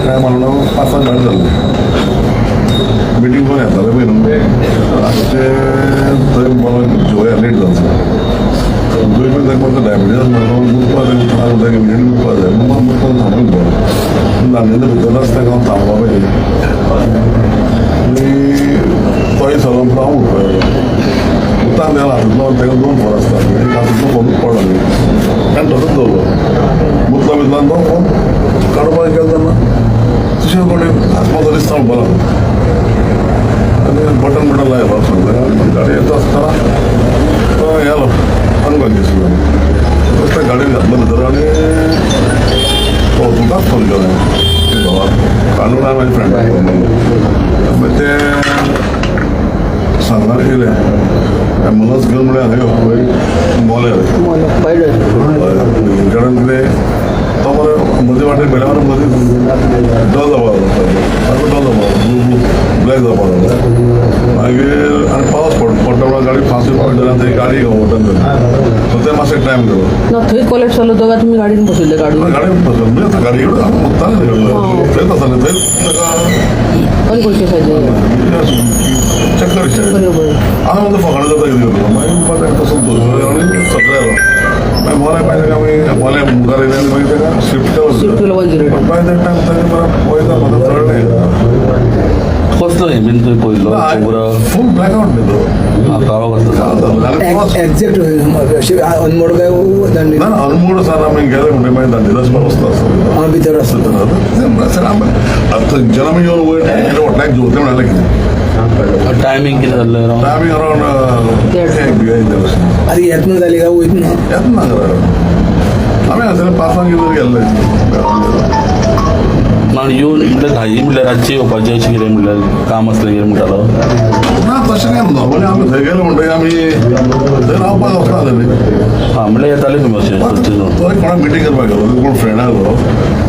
Time आसलो 5 भायर जाल्लें. मिटींग करून येताले पळय न्हू, ते थंय बरो जेवया लेट जालो. थंय पण ताका म्हाका डायबिटीज म्हणून मुतपा जाय, त्रास जाता, इमिडिएटली मुतपा जाय. मग मुतपा थांबून बरो दांडेली भितर आसता, ताका हांव थांबपा पाहिजे आनी तोय सगळो हांव उठपा येयलो. उतान गेलो, हातूंतलो ताका दोन फोन आसता, हातूंतलो फोनूच पडलो न्ही, आनी तसोच दवरलो. मुतलो बितलो आनी तो फोन काडपाक गेलो तेन्ना तशें कोणी हातमातो दिसता म्हणपाक लागलो आनी बटन बटन लायलो सगळें. गाडी येता आसतना तो गेलो अनकॉन्शियस जालो. त्या गाडयेन घातलो भितर आनी कौतुकाक फोन केलो घोवाक काडून. हांवें म्हाज्या फ्रेंडाक फोन मारलो. मागीर ते सांगणार येयले, एम्बुलन्स घेवन म्हळ्यार हांगा पळय मोले कारण कितें, तो मरे मदीं वाटेर गेल्या मरे, मदीं डल जावपाक लागलो, सारको डल जावपाक लागलो, ब्लू ब्लॅक जावपाक लागलो. मागीर आनी पावस पडटा म्हणल्यार गाडी फास्ट पडटा, थंय गाडी वटन जाली, सो ते मातशें टायम गेलो. ना, थंय कोलॅप्स जालो तो काय तुमी गाडयेन बसयल्ले काडून? गाडी बसलो म्हणजे गाडी कडेन मुत्ताले, थंयच आसताले, थंयच ताका अनकॉन्शियस. चक्कर. बरोबर. हांव म्हणतो फकाणां जाता कितें करता. मागीर ताका तसोच दवरलो आनी सगळें जालो. मागीर मोले मागीर ताका आमी मोले मुखार येयले आनी मागीर ताका शिफ्ट केलो. शिफ्ट केलो 108. बाय that time ताणें बरें पळयता, म्हाका चडलें. कसलो हें बीन तुवें पळयल्लो खबर? फूल ब्लॅकआउट न्ही तो. काळो कसलो? एक्झॅक्ट अशें अनमोड काय दांडेली? ना, अनमोड सान आमी गेले म्हणटा, मागीर दांडेली वचपाक वचता आसता. हांव भितर आसता. आतां थंयच्यान आमी येवन वयर हॉटेलाक जेवतले म्हणल्यार कितें. टायमींग कितें जाल्लें अरावंड? टायमींग अरावंड 1 बी. आतां येतना जाली काय वयतना? येतना घरा आमी हांगासर 5 कितें गेल्ले. आनी येवन म्हटल्यार घाई म्हटल्यार रातचें येवपाचें अशें कितें, म्हटल्यार काम आसलें कितें म्हणटालो? ना, तशें काय नॉर्मली आमी थंय गेले म्हणटकीर आमी थंय रावपाक वचनासले न्ही. हां, म्हटल्यार येताले तुमी अशें सदचें? तो कोणा मिटींग करपाक गेलो, कोण फ्रेंड आसलो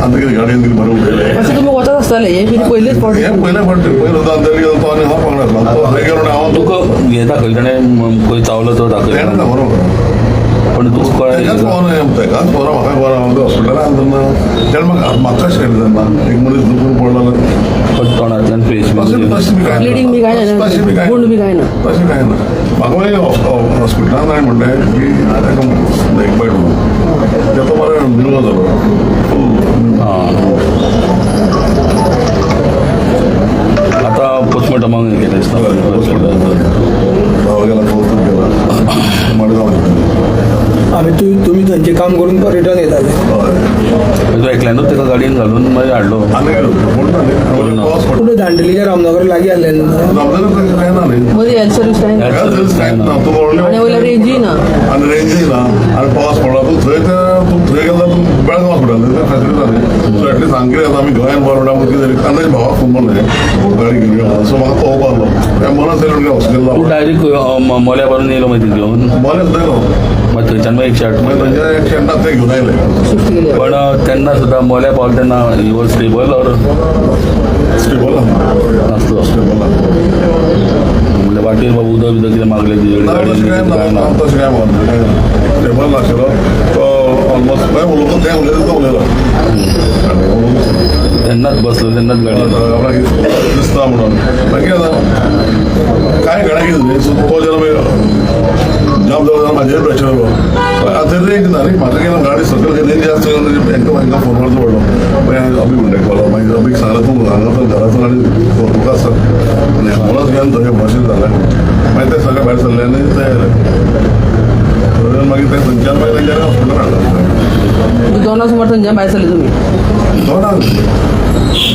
आनी तेगे गाडयेन कितें बरें उडयलें. अशें तुमी वचत आसताले, हें कितें पयलीच फावट? हें पयले फावट पयलो होता आनी तेगे तो आनी हांव वांगडा आसलो, तो थंय गेलो आनी हांव तुका हें दाखयलें ताणें, खंय चावलो तो तेणें दाखयलो? खबर म्हाका. पण तुका तेकाच कळ्ळें? खबर ना, तेकाच खबर, म्हाका खबर. हांव हॉस्पिटलान तेन्ना तेणें म्हाका म्हाका कशें केलें तेन्ना एक मनीस दुखून पडलो. पण तोंडांतल्यान फेस तशें बी तशें बी कांय ब्लिडींग बी काय ना. ना? तशें बी कांय गुंड बी काय ना? तशें कांय ना. म्हाका मागीर हॉस्पिटलान ताणें म्हणलें की ताका स्नेक बायट म्हणून, तेतो बरें निळो जालो फूल. हां, आतां पोस्टमॉर्टमाक हें केलें दिसता. गांव गेला, कौतूक गेला, मडगांव. आमी तूं तुमी थंयचें काम करून रिटर्न येताले? हय. तूं एकल्यानूच ताका गाडयेन घालून मागीर हाडलो? आनी कोण ना न्ही, पावस पडटा. कुठे दांडेलीच्या रामनगर लागीं आसलें न्हू? रामनगर कांय ना न्ही. मदीं हेल्थ सर्वीस काय ना. हेल्थ सर्वीस कांयच ना तूं. आनी वयल्या रेंजूय ना. आनी रेंजूय ना आनी पावस पडला. तूं थंय ते तूं थंय गेल्यार तूं बेळगांव हॉस्पिटल फॅसिलिटी जाली. सो एटलीस्ट हांगा कितें जाता, आमी गोंयान बरो म्हणटा कितें जालें, आनी भावाक फोन मारलें, गाडी घेवन यो. सो म्हाका तो पावलो, एम्बुलन्स येयलो हॉस्पिटल. तूं डायरेक्ट मोल्या पासून येयलो मागीर घेवन? मोल्याच येयलो. मागीर थंयच्यान मागीर 108? मागीर थंयच्यान 108 ते घेवन आयले. शिफ्ट केली. पण तेन्ना सुद्दां मोल्या पावलो तेन्ना he was stable or? Stable. नासलो? स्टेबल. म्हणजे वाटेर बाबा उदक बिदक कितें मागलें तुजे? ना, तशें कांय गाडयेन ना. काय ना? तशें कांय म्हणना, कांय ना. स्टेबल आशिल्लो तो ऑलमोस्ट. कांय उलोवंक तें उलयता तो उलयलो. तेन्नाच बसलो तेन्नाच गाडयेन. आपणाक दिसता म्हणून. मागीर आतां कांय गाड्या कितें न्ही, सो तो जेन्ना मागीर जाम जालो तेन्ना म्हाजेर प्रेशर येयलो. आतां रेंज ना न्ही म्हाका, केन्ना गाडी सकयल रेंज आसता. हेंकां हेंकां फोन मारचो पडलो. मागीर अभीक म्हणटा कोलो, मागीर अभीक सांगलें, तूं हांगा चल, घरा चल आनी तुका आसा आनी एम्बुलन्स घेवन थंय भशेन जालें. मागीर ते सगळे भायर सरले आनी ते आयले. मागीर ते थंयच्यान मागीर तेंच्यानी हॉस्पिटलान हाडलो. 2 सुमार थंयच्यान भायर सरले तुमी? 2.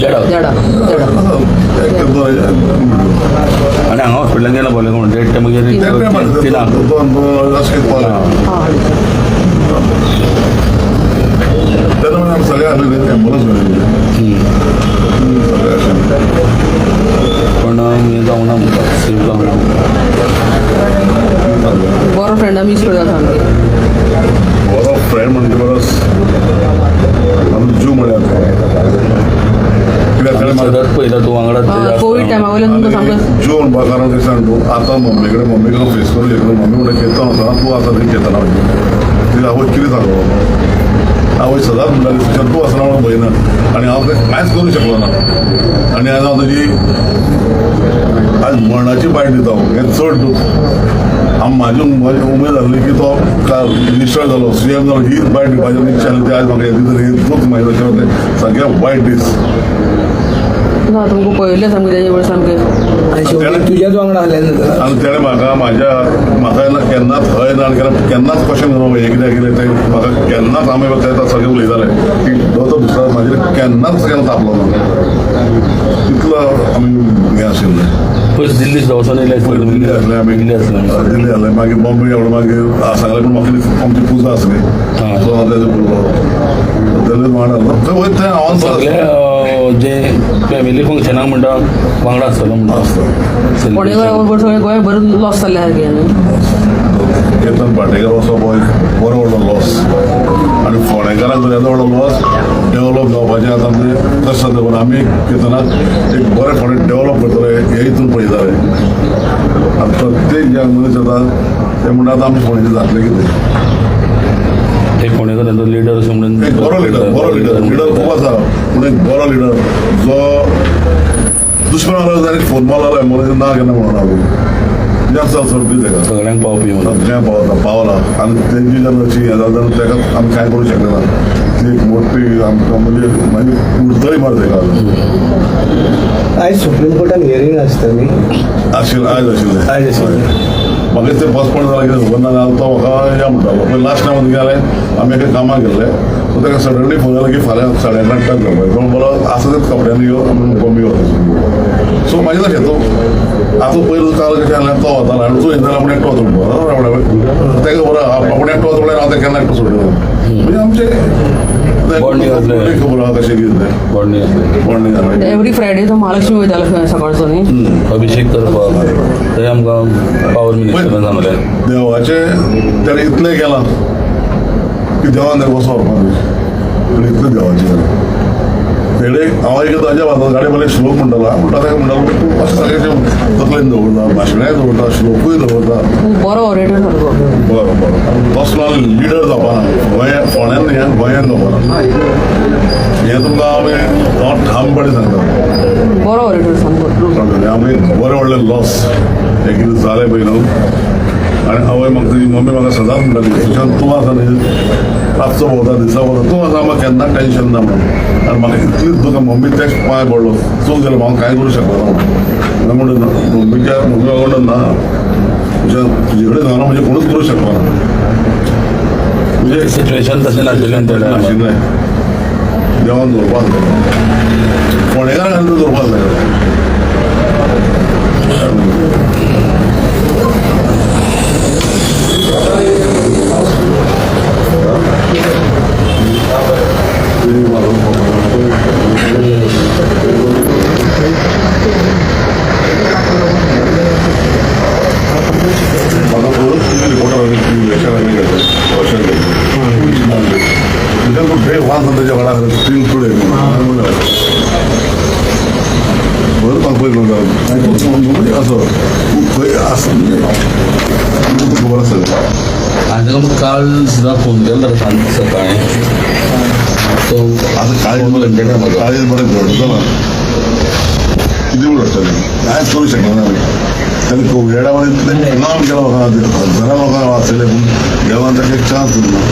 देडा. देडा, देडा. एक दोन. आनी हांगा हॉस्पिटलान गेला पळय कोण देड ते मागीर 3. दोन दोन अशें पावले. हां. तेन्ना मागीर आमी सगळे आसले न्ही, एम्बुलन्स घेवन येयल्ले सगळे अशें. पण हें जावना म्हणटा, सेफ जावना. बरो फ्रेंडा मीस करता सामकें. बरो फ्रेंड म्हणचे परस आमचो जीव म्हळ्यार कित्याक ताणें म्हाका सदांच पळयता तूं वांगडा. कोवीड टायमा वयल्यान तुमकां सामको. जीव म्हणपा कारण कितें सांग तूं, आतां मम्मी कडेन, मम्मी कडेन फेस करूं शकना. मम्मी म्हणटा, खेळटा वचना तूं, आतां थंय खेळटना. कित्याक आवय कितें सांगलो? आवय सदांच म्हणटाली सुशांत तूं आसना म्हणून भंय ना आनी हांव तें कांयच करूंक शकलो ना. आनी आज हांव तुजी आज मरणाची बायट दिता हांव, हें चड दूख. हांव म्हाजी म्हजी उमेद आसली की तो काल मिनिस्टर जालो, सीएम जालो, हीच बायट दिवपाची इच्छा आसली. ती आज म्हाका येता तरी दूख म्हाजें लक्षात तें सगळ्यात वायट दीस. ना तुमकां पळयल्लें सामकें तेजे वेळ सामकें. आनी शेवटी तुज्याच वांगडा आसलें न्हू. आनी तेणें म्हाका म्हाज्या म्हाका केन्नाच हय ना आनी केन्ना केन्नाच कशें न्हू हें कित्याक कितें तें म्हाका केन्नाच आमी तें सगळें उलयताले की तो दुसरा म्हाजेर केन्नाच केन्ना तापलो ना, तितलो आमी हें आशिल्लें. पयस दिल्ली सुद्दां वचोन येयले आसतले तुमी. दिल्ली आसले आमी. दिल्ली आसले. दिल्ली आसले, मागीर बॉम्बे एवढं मागीर सांगलें पूण म्हाका आमची पुजा आसली सो हांव तेजे उरलो दिल्लीत वांगडा आसलो थंय वयता थंय हांव सगळे जे फॅमिली फंक्शनाक म्हणटा वांगडा आसतलो म्हणटा. आसता. फोंडेकार सगळें गोंय भर लॉस जाल्ल्या सारकें न्हू. केतन पाटेकर असो हो एक बरो व्हडलो लॉस आनी फोंडेकारांक येदो व्हडलो लॉस डेव्हलप जावपाचें आतां आमचें कशें जाता, पूण आमी केतनाक एक बरें फोंडें डेव्हलप करतले हे हितून पळयताले. आतां प्रत्येक जे मनीस येता ते म्हणटा आतां आमचें फोंडेचें जातलें कितें. एक फोंडेकर तांचो लिडर अशें म्हणून एक बरो लिडर, बरो लिडर, लिडर खूब आसा पूण एक बरो लिडर जो दुश्मन आलो जाल्यार फोन मारलो एम्बुलन्स ना केन्ना म्हणून हांव जास्त सर्दी ताका सगळ्यांक पावपी म्हणून. सगळ्यांक पावता पावला आनी तेंची जेन्ना अशी हें जाता तेन्ना ताका आमी कांय करूंक शकना. ती एक मोठी आमकां म्हणजे मागीर उरतली मरे ताका. आयज सुप्रीम कोर्टान हियरींग आसता न्ही? आशिल्लें, आयज आशिल्लें. आयज आशिल्लें. म्हाका तें पोस्टपोन जालां कितें खबर ना. जाल्यार तो म्हाका या म्हणटालो पळय लास्ट टायम गेलें आमी एका कामाक गेल्ले सो ताका सडनली फोन जालो की फाल्यां 11:30 टच जावपाक पूण बरो आसा तेच कपड्यांनी यो आमी बॉम्बे वता. सो म्हाजें लक्षात तो आतां पयर काल कशें जालें तो वतालो आनी तूं येता जाल्यार आपूण एकटो वता म्हणटा ताका बरो आपूण एकटो वता म्हणल्यार हांव ताका केन्ना एकटो सोडना म्हणजे आमचें Bonding आसलें. खबर आहा कशें कितें तें. बॉन्डिंग आसलें. बॉन्डिंग जालें. एवरी फ्रायडे तो महालक्ष्मी वयतालो खंय सकाळचो न्ही. अभिषेक करपाक थंय आमकां पावर मिनिस्टरान सांगलें. देवाचें ताणें इतलें केलां की देवान ताका कसो व्हरपाक जाय इतलें देवाचें जालें. तेणे हांव एक ताज्या भाता गाडी मला एक श्लोक म्हणटालो हांव म्हणटा ताका म्हणटालो तूं अशें सगळें तकलेन दवरता, भाशणाय दवरता, श्लोकूय दवरता. बरो ऑरेटर सारको. बरो बरो तसलो लिडर जावपाना गोंया फोंड्यान न्ही गोंयान जावपाना हें तुमकां हांव हांव ठामपणी सांगता. बरो ऑरेटर सामको. आमी बरें व्हडलें लॉस हें कितें जालें पळय न्हू. आनी आवय म्हाका तुजी मम्मी म्हाका सदांच म्हणटाली सुशांत तूं आसा न्ही रातचो भोंवता दिसा भोंवता तूं आसा म्हाका केन्ना टेंशन ना म्हणून. आनी म्हाका इतलीच दुखा मम्मी तेच पांय पडलो चूक जालें हांव कांय करूं शकना म्हणून म्हणटा मम्मीच्या मम्मी म्हाका म्हणटा ना तुज्या तुजे कडेन जावना म्हणजे कोणूच करूं शकना म्हणजे सिच्युएशन तशें नाशिल्लें त्या टायमार. नाशिल्लें. देवान दवरपाक जाय फोंडेकारां खातीर दवरपाक जाय. म्हाका परत रिपोर्टर तुज्या वाज ताच्या वाडा तीन तुडे म्हणून बरं म्हाका पयलीं म्हणजे असो खंय आसा म्हणजे तुका खबर आसा. आनी ताका काल सुद्दां फोन केलो ताका सांज सकाळीं तो आतां काळीज फोन बरें कंटेक्ट म्हाजो. काळीज बरें घट जाला कितें उलयतलें कांयच करूंक शकना आमी. ताणें कोविडा इतलें नाम केलां म्हाका हजारां लोकांक वाचयलें पूण देवान ताका एक चान्स दिलो ना.